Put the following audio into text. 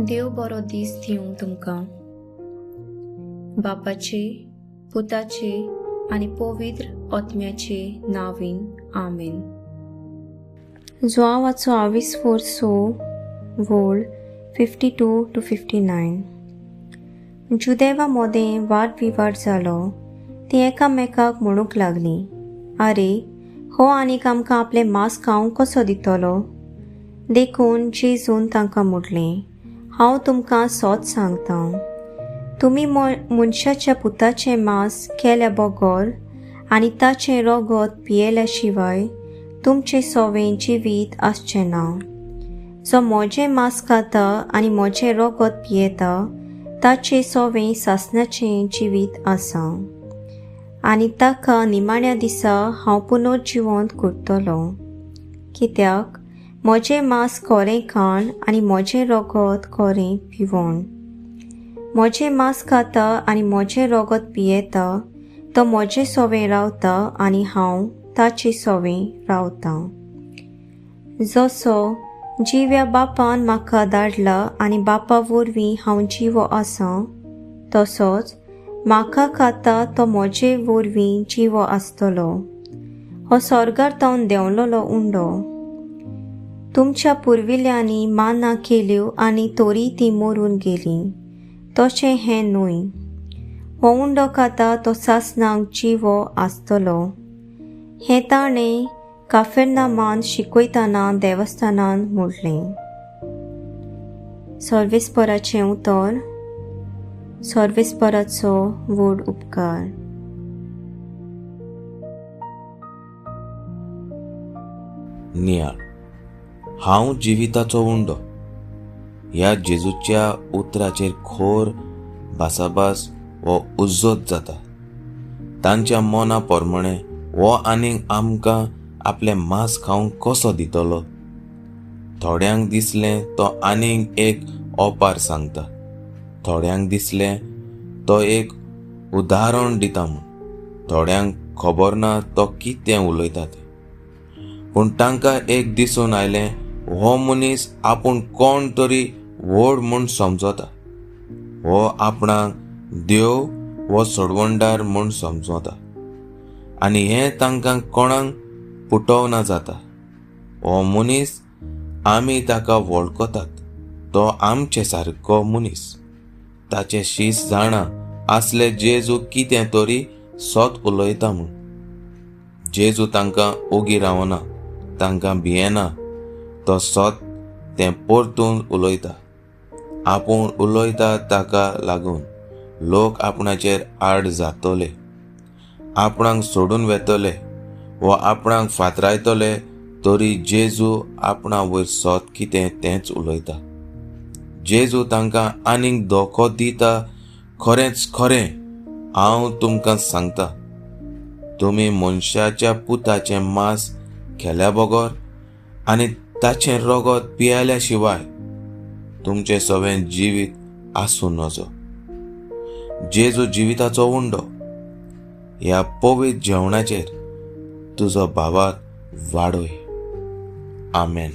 देव बरो दीस दिवं तुमकां. बापाचे, पुताचे आनी पवित्र आत्म्याचे नांवान आमेन. जुआंवाचो आविस्फोर 6 वोळ 52 to 59. जुदेवा मोदें वाद विवाद जालो. ती एकामेकाक म्हणूंक लागली, आरे हो आनीक आमकां आपलें मांस खावंक कसो दितलो? देखून जेजून तांकां म्हटलें, हांव तुमकां सोत सांगता, तुमी मनशाच्या पुताचें मांस केल्या बगर आनी ताचें रगत पियेल्या शिवाय तुमचें सवें जिवीत आसचें ना. जो म्हजें मांस खाता आनी म्हजें रगत पियेता ताचें सवें सासणाचें जिवीत आसा आनी ताका निमाण्या दिसा हांव पुनर्जिवंत करतलो. कित्याक म्हजें मांस खरें खाण आनी म्हजें रगत खरें पिवण. म्हजें मांस खाता आनी म्हजें रगत पियेता तो म्हजे सवें रावता आनी हांव ताचे सवें रावता. जसो जिव्या बापान म्हाका धाडला आनी बापा वरवीं हांव जिवो आसा, तसोच म्हाका खाता तो म्हजे वरवीं जिवो आसतलो. हो स्वर्गार तावन देंवलोलो उंडो. तुमच्या पुर्विल्ल्यांनी माना केल्यो आनी तरी ती मरून गेली, तशें हें न्हय. हो उंडो खाता तो सासणाक जिवो आसतलो. हें ताणें काफेरनामान शिकयतना देवस्थानान म्हटलें. सर्वेस्पराचें उतर. सर्वेस्पराचो व्हड उपकार. नियाळ. हांव जिविताचो उंडो ह्या जेजूच्या उतराचेर खोर भासाभास हो उज्जोत जाता. तांच्या मना प्रमाणे हो आनीक आमकां आपलें मांस खावंक कसो दितलो? थोड्यांक दिसलें तो आनीक एक ओपार सांगता, थोड्यांक दिसलें तो एक उदाहरण दिता म्हूण, थोड्यांक खबर ना तो कितें उलयता तें. पूण तांकां एक दिसून आयलें, हो मनीस आपूण कोण तरी व्हड म्हूण समजता, हो आपणाक देव हो सोडवणदार म्हूण समजता आनी हें तांकां कोणाक पुटवना जाता. हो मनीस आमी ताका वळखतात, तो आमचे सारको मनीस, ताचे शीस जाणा आसले जेजू कितें तरी सत उलयता म्हूण. जेजू तांकां ओगी रावना, तांकां भियेना, तो सत तें परतून उलयता. आपूण उलयता ताका लागून लोक आपणाचेर आड जातले, आपणाक सोडून वेतले वो आपणाक फातरायतले, तरी जेजू आपणा वयर सत कितें तेंच उलयता. जेजू तांकां आनीक धोको दिता, खरेंच खरें हांव तुमकां सांगता, तुमी मनशाच्या पुताचें मांस खेल्या बगर आनी ताचें रगत पियेल्या शिवाय तुमचें सवें जिवीत आसूं नजो. जेजू जिविताचो उंडो. ह्या पवित्र जेवणाचेर तुजो भावार्थ वाडय. आमेन.